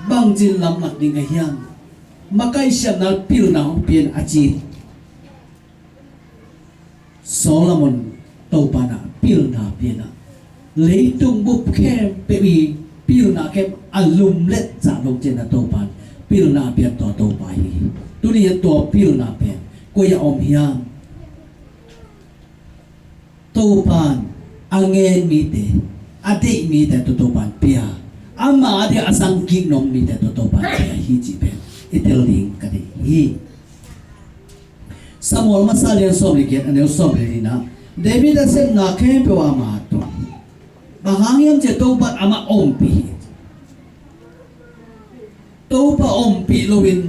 bangci lamlak ding a hiam, makaih siamna pilna hong pia in a ci. Solomon Topa in ah pilna pia in ah, leitung bup khempeuh i pilna khempeuh a lumlet zah dong ciangin ah Topa in pilna pia, tua Topa hi. Tuni in tua pilna pen koi ah om hiam? Topa in a ngen mite, a deih mite tawh Topa in pia, ama a dia a zang kik nong mite tawh Topa in pia hi cih pen i tel ding ka deih hi. Samuel masa lian sawm le giat, a neu sawm le li-na, David a sepna khempeuh ama tawh, bang hang hiam cih leh Topa in amah ompih hi. Topa ompih loin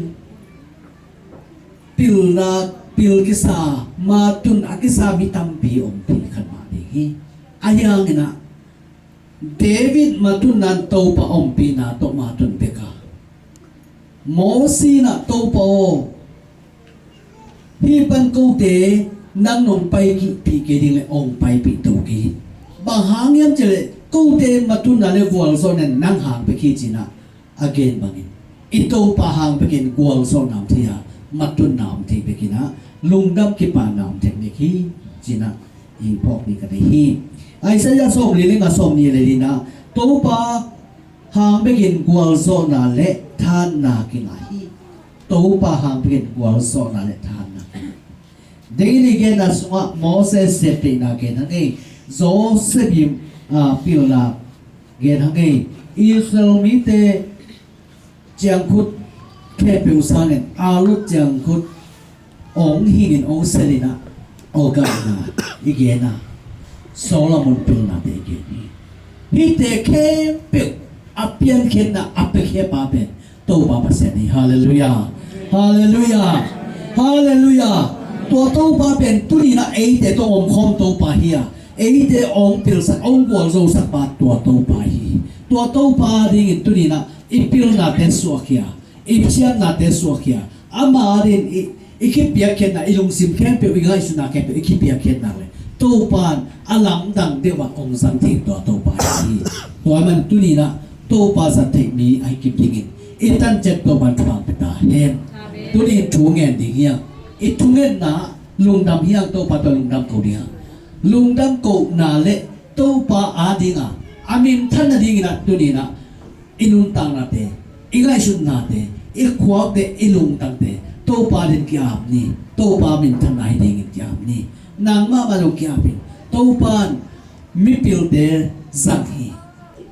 pilna, pil kisa, matun a kisa mi tampi ompih khat mah ding hi. Ahi hangin ah David matun nan Topa ompihna tawh matun bek a, Mosi in ah Topa aw, hih pan kote nang nong paipih kei ding le ong paipih to kei. Bang hang hiam cih leh kote matunna le gualzawhna nang hang bek hi ci-in ah a gen bangin i Topa hang bekin gualzawhna om thei a, matunna om thei bekin ah lungdam kipana om thei bek hi ci-in ah i phawk ding ka deih hi. Isaiah sawmli le nga, sawmnih le li-na, Topa hang bekin gualzawhna le thanna kingah hi. Topa hang bekin gualzawhna le thanna kingah hi. Daily genna sungah Moses siattheihna gen hang ei, Joseph i, ah, pilna gen hang ei, Israel mite ciangkhut khempeuh sangin a lut ciangkhut ong hingin ong selin ah, ong gahna i gen a, Solomon pilnate i gen hi. Hihte khempeuh a piankhiatna a piakhia pa pen Topa Pasian hi. Halleluiah. Halleluiah. Halleluiah. Tua Topa pen tuni-in ah eite tawh omkhawm Topa hi a, eite ong pilsak, ong gualzosak pa tua Topa hi. Tua Topa dingin tuni-in ah i pilnate suahkhia, i phiatnate suahkhia, ama adingin i, i kipiakkhiatna, i lungsim khempeuh, i ngaihsutna khempeuh i kipiakkhiatna le Topa in a lamdang deuh ah ong zang thei tua Topa hi. Tua ahih manin tuni-in ah Topa zat theih mi ahi kim dingin i tanciat Topa in thupha pia ta hen. Amen. Tuni-in thu ngen ding hi a, i thungetna lungdam hi a, Topa tawh lungdam ko ding a, lungdam kohna le Topa ading a, a minthan nadingin ah tuni-in ah i nuntaknate, i ngaihsutnate, i khuakte, i lungtangte Topa adingin ki-ap ni. Topa minthanna hi dingin ki-ap ni. Nang mahmah zong ki-ap in. Topa in mipilte zang hi.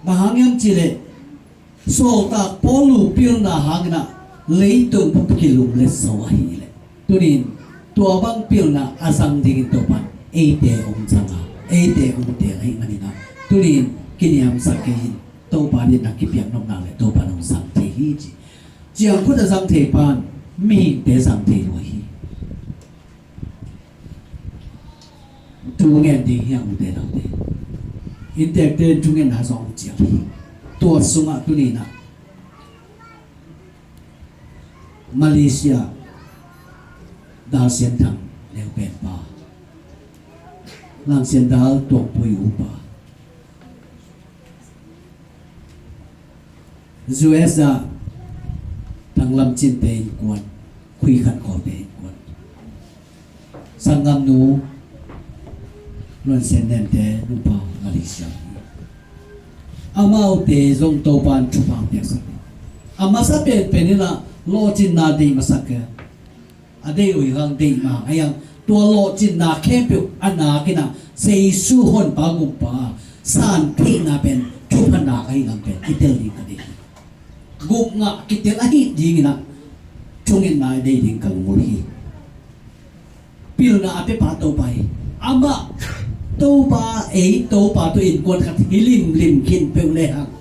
Bang hang hiam cih leh Sawltak Paul pilna hangin ah leitung bup kilum le so ahih leh, tuni-in tua bang pilna a zang dingin Topa in eite ong zang a, eite ong teel ahih manin ah tuni-in kiniamsak kei in. Topa adingin nang kipiak nopna le Topa in ong zang thei hi ci. Ciangkhut a zang thei pa in mihingte zang thei lua hi. Thu ngen ding hi hang, ute naute. Inntekte in thungetna zong ciang hi. Tua sungah tuni-in ah Malaysia, Dal Sian Thang neupen pa, Lang Sian Dal Tuangpui upa, U S ah Thang Lam Cinte innkuan, Khui Khan Kawlte innkuan, sanggamnu Luan Sian Nente nupa Malaysia. Amaute zong Topa in thupha piaksak hi. A masa penpen in ah lawhcinna deih masak hi. A deih uh hi hang, deih mah hi hang. Tua lawhcinna khempeuh a nak in ah Jesu honpa gumpa santheihna pen thupha nak ahih lam pen kitel ding ka deih hi. Gupna kitel ahih dingin ah thungetna i deih ding ka lunggulh hi. Pilna a piapa Topa hi. Amah Topa, ei Topa tawh innkuan khat hi limlim khin peuh le hang,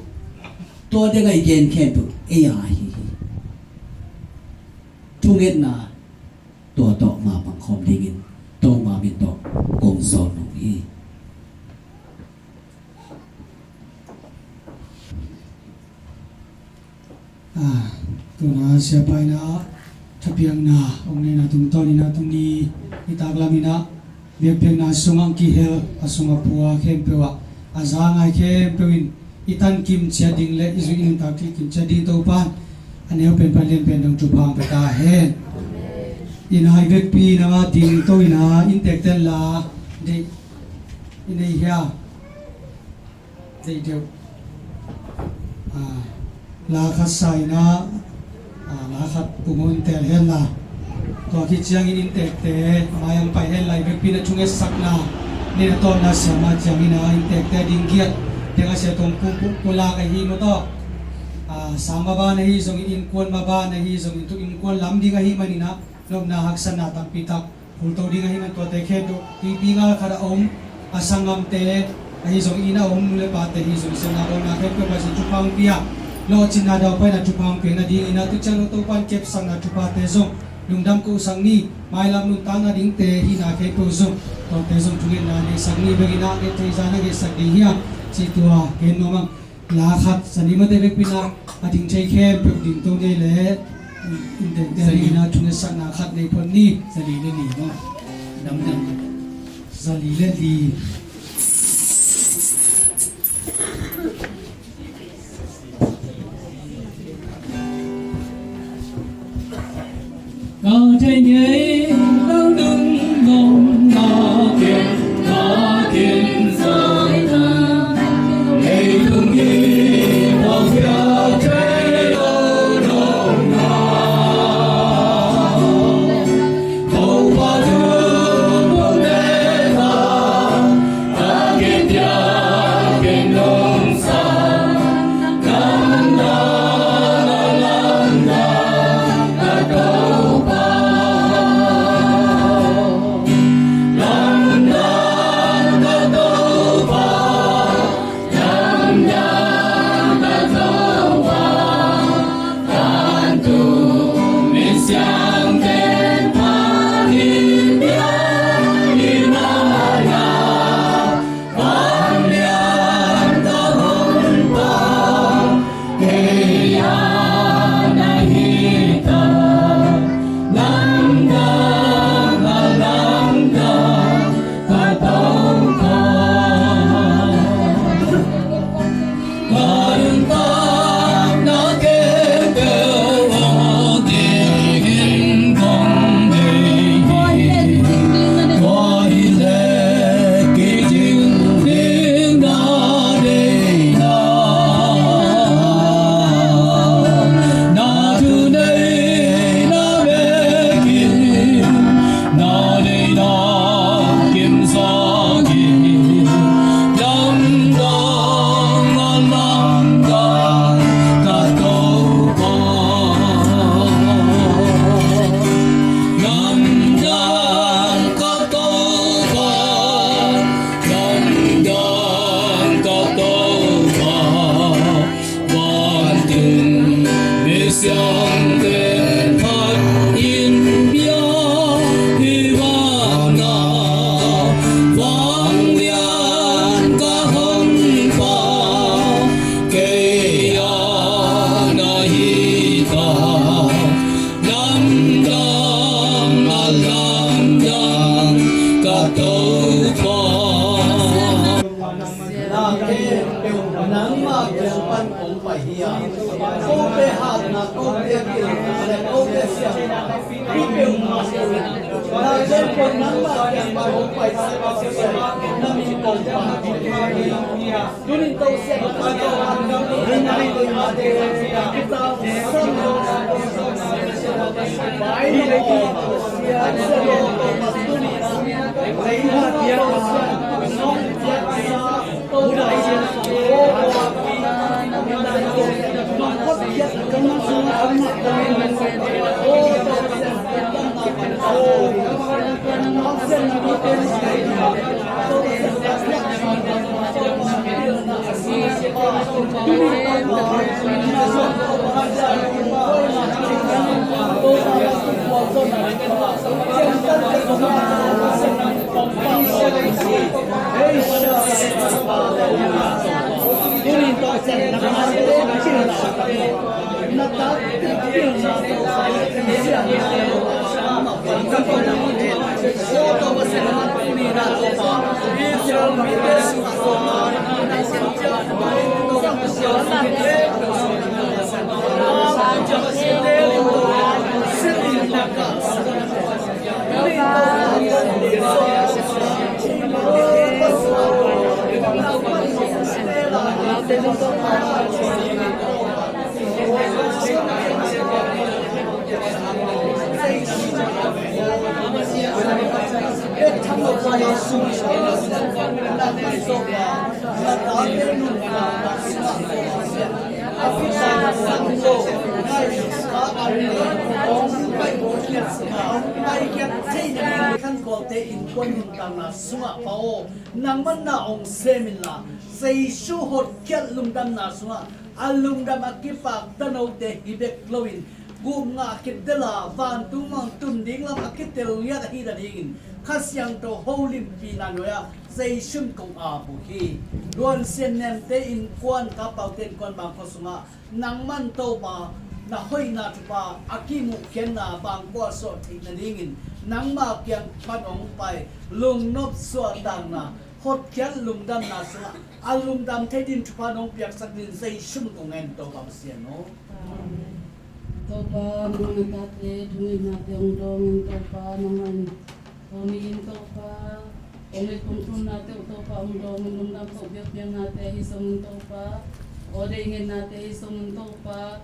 tua ding a i gen khempeuh ei a hi hi. Thungetna tua tawh mapang khawm dingin Topa min tawh kong sawl nuam hi. Ah, tuna siapa in ah thapiakna ong neihna tungtawn in ah tuni nitak lam in ah biakpiakna sungah kihel, a sung a pua khempeuh ah a za ngai khempeuh in i tankim ciat ding le i zuih i nuntak kilkim ciat ding Topa in a neu pen pan lian pen dong thupha ong pia ta hen. In ah i vekpi in ah ding to in ah inntekte in la deih i nei hia? Deih deuh. Ah, la khat sa in ah, ah, la khat pung un teel hen la. Tua khit ciangin inntekte mai-ah pai hen la, i vekpi in ah thungetsakna, neihna tawpna siam a ciangin ah inntekte ding giat teng a sia tong pung pung pulak ahi maw taw. Ah, sang maban ahi zongin, innkuan maban ahi zongin, tu innkuan lam ding ahih manin ah nopna haksatna tampi tak phulto ding ahih man tuate khempeuh, tuipi ngal khat a om a sanggamte ahi zong, inn a om nu le pate ahi zong, siatna bawl na khempeuh Pasian thupha ong pia, lawhcinna daupai in ah thupha ong piak nadingin ah tu ciang lo Topa in kepsakna thuphate zong lungdam ko sak ni. Mailam nuntakna dingte hihna khempeuh zong tawmte zong thungetna nei sak ni. Bek in ah nget thei zah na ngetsak ding hi a, cih tua gen nuam ing. La khat, zani mate vekpi in ah a ding thei khempeuh ding to ni leh, in tengte a ding in ah thungetsakna khat nei phot ni. Zali le li maw? Damdam. Zali le li. Vantung misiangtho khat in bia hi vana, vanglian ka honpa kei a na hi ta. Lamdang a lamdang ka Topa. Nangmah kiang pan kong pai hi a, kote hatna, kote pilna le kote siamna hi peuhmah. Na ken pon nangmah kiang pan hong pai sak a, na min kong phat hi. Tunin Topa siang, Khankualte innkuan nuntakna sungah pa aw, nangmah na hong sem inla, Jesu hotkhiat lungdamna sungah a lungdam a kipakta note hi bek loin, Gupna ngah khit dela vantung mah tun ding lam a kitel ngiat ahi nadingin Kha Siangtho holimpihna nuai-ah Zeisu min kong ap uh hi. Luan Sian Nemte innkuan, Ka Paute innkuan bangkua sungah nangman Topa na hoihna thupha a kimuhkhiatna bangkua suah theih nadingin nangma kiang pan hong pai lungnop suahtakna hotkhiat lungdamna sungah a lungdam thei ding thupha nong piaksak dingin Zeisu min kong ngen, Topa Pasian aw. Topa, nangmah na tate thungeina te hong dawng in, Topa, nangmah in tuni in, Topa, hong it kong thunna te uh, Topa, hong dawng in, lungdam ko biakpiakna te ahi zongin, Topa, aw, deih ngetna te ahi zongin, Topa,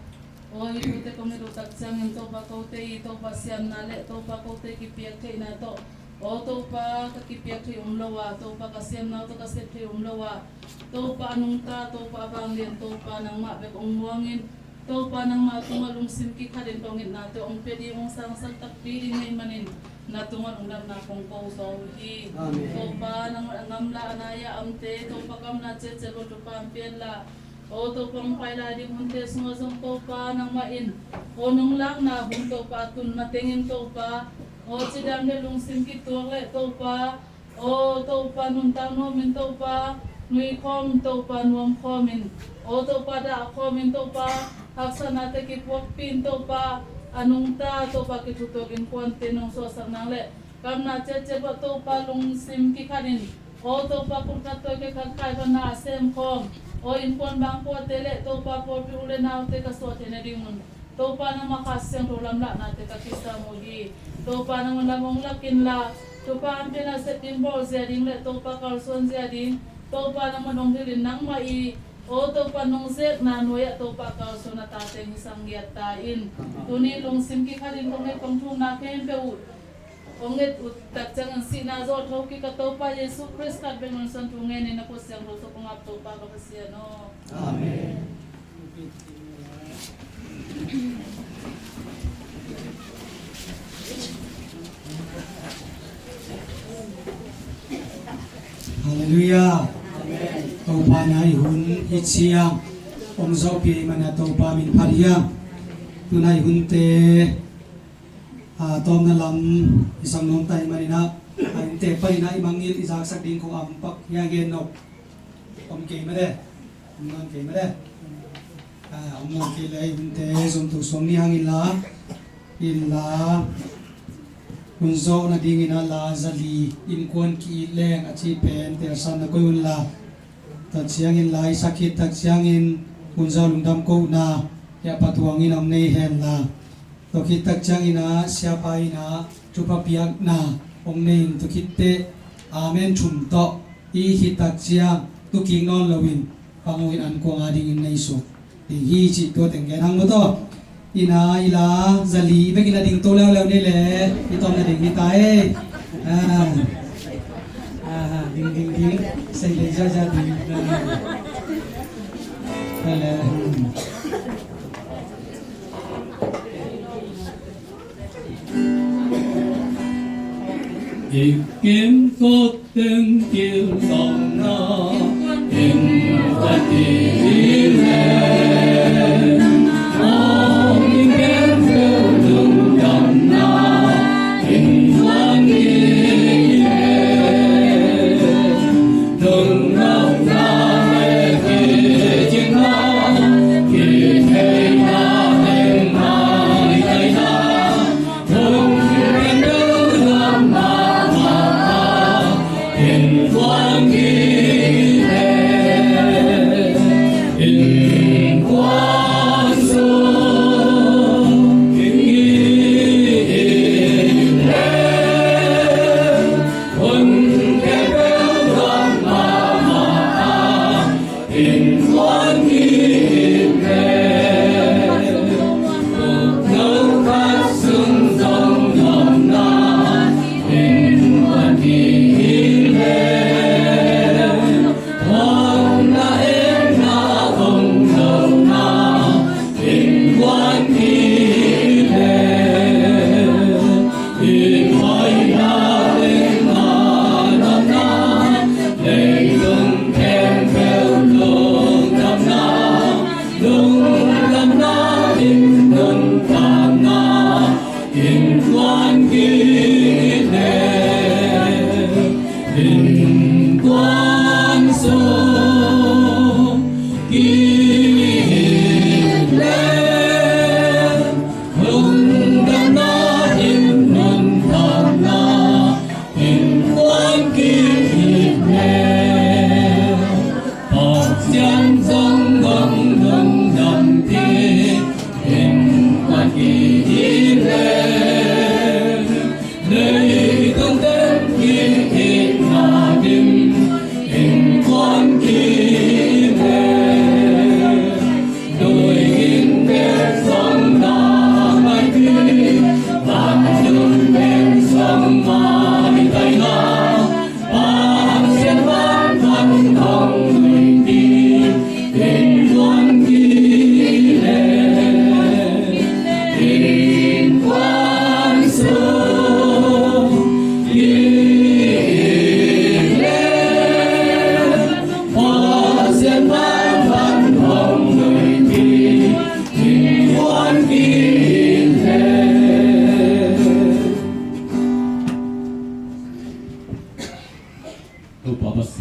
aw, i tute kong it uh tak ciangin, Topa, kote i, Topa, siamna le, Topa, kote kipiak theihna tawh, aw, Topa, ka kipiak thei om lo a, Topa, ka siamna uh tawh ka sep thei om lo a, Topa, a nungta, Topa, a vanglian, Topa, nangmah bek hong muang in, Topa, nangmah tungah lungsim kikhat in kong itna te hong pia ding, hong sangsak takpi ding na hih manin, na tungah lungdamna kong ko zaw uh hi. Amen. Topa, nangmah a ngam la a nai-ah a omte, Topa, ka omna ciatciat uh Topa hong pia in la, aw, Topa, hong pai lai ding hunte sungah zong, Topa, nangmah in aw, nong lakna hun, Topa, a tun matengin, Topa, aw, cidam le lungsim kituak le, Topa, aw, Topa, nuntak nuamin, Topa, nui khawm, Topa, nuam khawmin, aw, Topa, dah khawmin, Topa, haksatnate kipuakpih in, Topa, a nungta, Topa, kithutuak innkuante nong suahsak nang le, ka omna ciatciat uah, Topa, lungsim kikhatin, aw, Topa, khut khat tawi khe khat khai pan na a sem khawm, aw, innkuan bangkuate le, Topa, pawlpi u le naute ka suah theih nadingun, Topa, nangmah Kha Siangtho lamlahnate ka kisam uh hi. Topa, nangmah lam hong lak in la, thupha hong piakna sep ding, bawl zia ding le, Topa, kalsuan zia ding, Topa, nangmah nong hilh in, nangmah i, aw, Topa, nong zekna nuai-ah, Topa, kalsuan a tate hong sang ngiat ta in. Tuni lungsim kikhatin kong nget kong thumna khempeuh uh, kong nget uh tak ciangin sihna zawh thokik a, Topa Jesu Khrist khat bek nong san thu ngenin, na khut siangtho tawh kong ap, Topa ka Pasian aw. Amen. Halleluiah. Topa na i hun i ciang hong zawhpih i mana Topa min phat hiam. Tuna i hunte, a, tawmna lam i sang nuam ta i maninah, a, innte paninah i mangngilh i zaksak ding kong am pak hia gen nop. Om kei made. Om nuam kei made. A, om nuam kei le i hunte zumtu suang ni hang inla, inla hun zawh nadingin a la zali innkuan ki-it leng a ci pen telsan na koih unla. Tua ciangin la i sak khit tak ciangin hun zawh lungdam kohna hia patuangin om nei henla. Tua khit tak ciangin a siapa in a thupha piakna hong nei in, tua khit teh amen thum tawh i khit tak ciang tu kik nawn loin pang uh in an kuang a dingin nei suk ding hi cih tua teng gen hang maw taw. Ina i la zali bekin a ding to leuleu ni le i tawm na ding hi ta e. Ah, ah, ding, ding, ding. Sei le za, za, ding. Ah. Hele. Hmm. Ikin koten kilsong na in pati le ong in kem peuh lungdam na in wan ni le.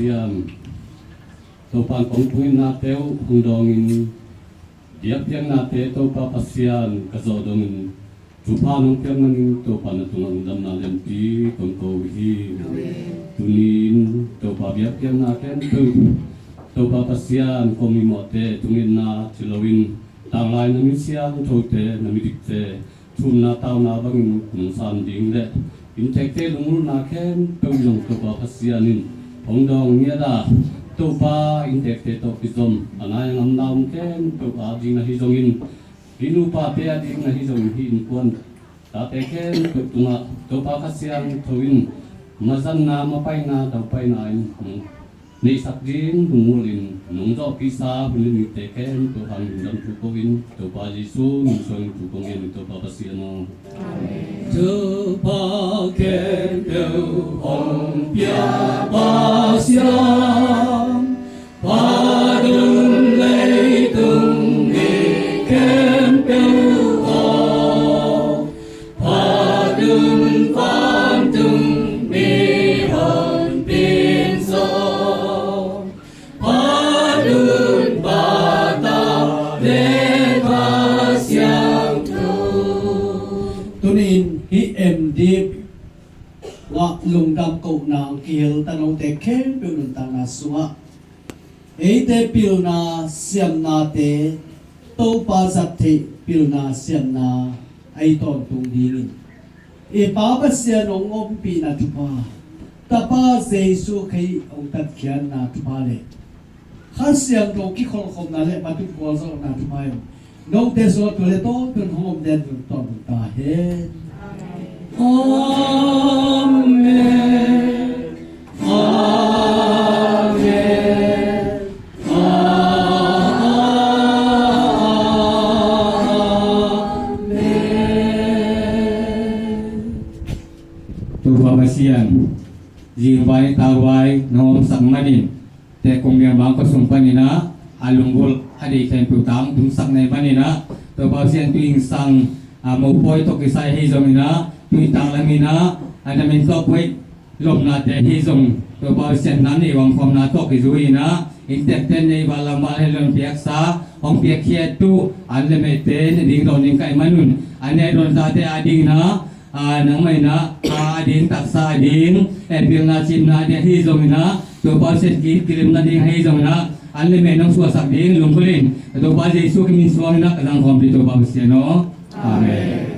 Pasian, Topa kong thungetnate uh hong dawngin, biakpiaknate Topa Pasian ka zawh dongin, thupha nong piak manin Topa na tungah lungdamna lianpi kong ko uh hi. Tuni-in Topa biakpiakna khempeuh Topa Pasian kong mimawhte thungetna ci loin, tanglai na mi siangthote, na midikte thumna tauna bangin nong san ding le inntekte lungulna khempeuh zong Topa Pasian in hong dawng ngiat a, Topa inntekte tawh kizom a nai a ngamna om khempeuh ading ahi zongin, hih nupate ading ahi zongin hih innkuan tate khempeuh tungah Topa Kha Siangtho in mazanna, mapaina, daupaina in nong neihsak ding lungmualin nong zawhpihsa hun le nite khempeuh hang lungdam thu ko-in, Topa Jesu min suangin thu kong ngen hi, Topa Pasian aw. Topa khempeuh hong pia Pasian, phat un leitung mi khempeuh aw, phat un vantung mihonpi in zong, phat un Pa, Ta le Kha Siangtho. Tuni-in hih M D P ah lungdam kohna hong kihel tanote khempeuh nuntakna sungah eite pilna siamnate Topa zat theih pilna siamna a i tawntung dingin, i Pa Pasian hong ompihna thupha, Tapa Jesu Khrih hong tatkhiatna thupha le Kha Siangtho kikholhkhopna le matup gualzawhna thupha in note sungah tu le tawntung hong om den tawntung ta hen. Amen. Amen. Amen. Topa Pasian, zingvai tauvai nong omsak manin, Tekong Myanmar khuasung panin ah a lunggulh a deih khempeuh tangtungsak na hih manin ah, Topa Pasian, tu-in sang, a, mopawi tawh kisai ahi zongin ah, tu-in tanglam in ah a na min tawh koih lomnate ahi zong, Topa Pasian, na neih uangkhawmna tawh kizui in ah, inntekte neih val lam val hei lon piaksa, hong piakkhiat uh an le mehte ne ding dawn ding ka hih manun, a neih dawn tate adingin ah, a, nangmah in ah, a, a ding taksa a ding, e, pilna cimna a ding ahi zongin ah, Topa Pasian ki, kilemna ding ahi zongin ah, an le meh nong suahsak ding lunggulh in, Topa Jesu Khrih min suangin ah ka zangkhawm hi, Topa Pasian aw. Amen.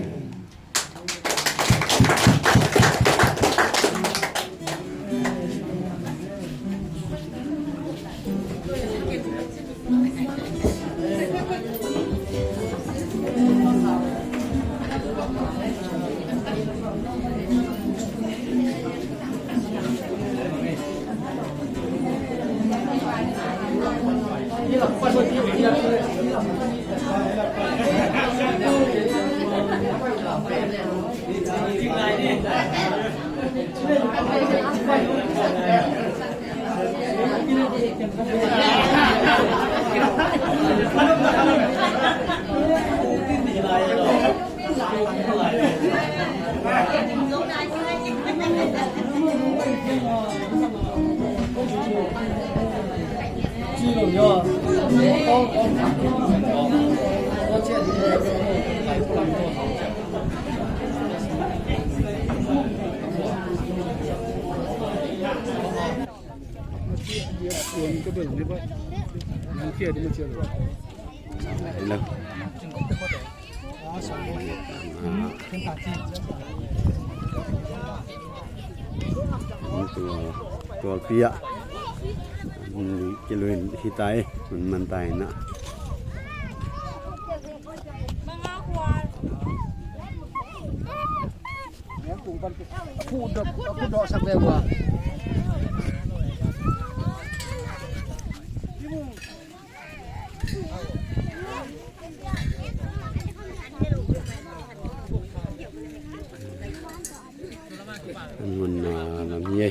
Tua, tua pia. Kiluin hita e, mun man ta ina. Aku dok, aku dok sak lewa. Mun na lam ye.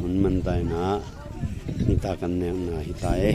Mun man ta ina, hita kan nekna hita e.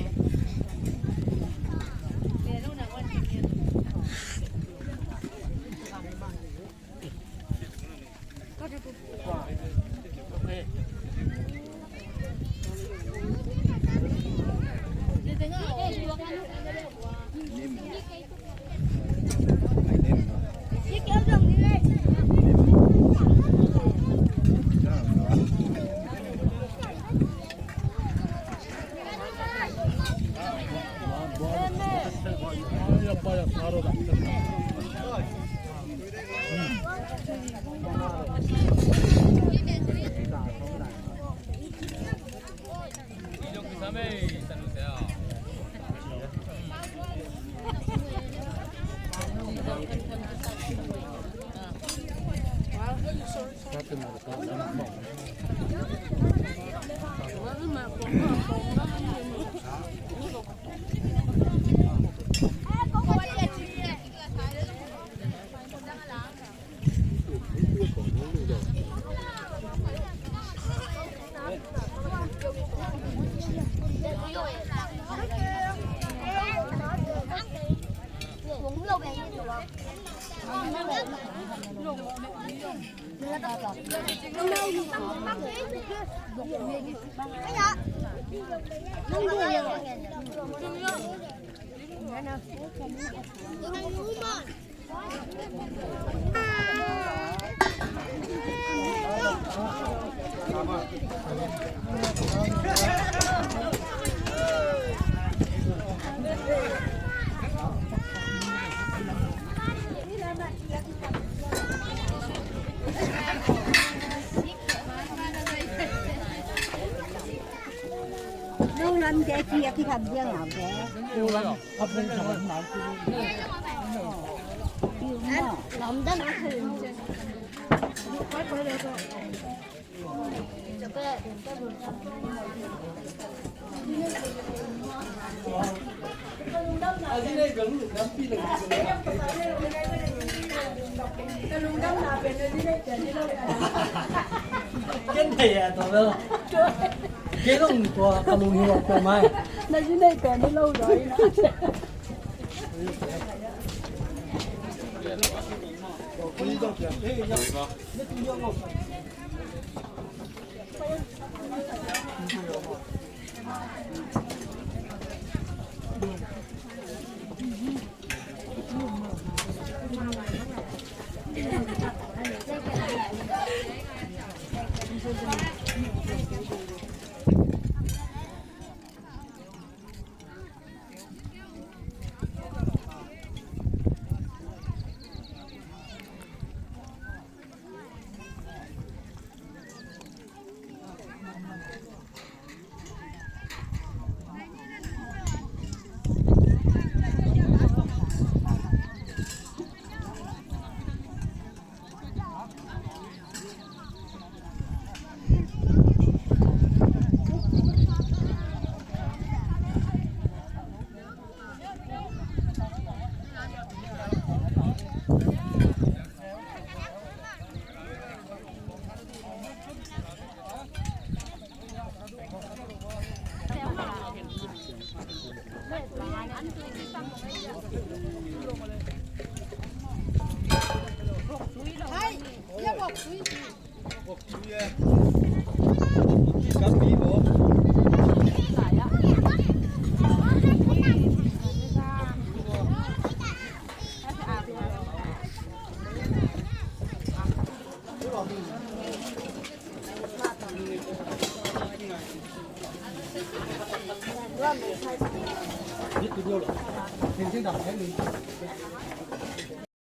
Nung lam te ki a ki khap diang a ke. Nung lam. Ken thei a to lo. Kei zong tua ka lung hi ua tua mai. Na zi nei pen hi lo zaw hi na.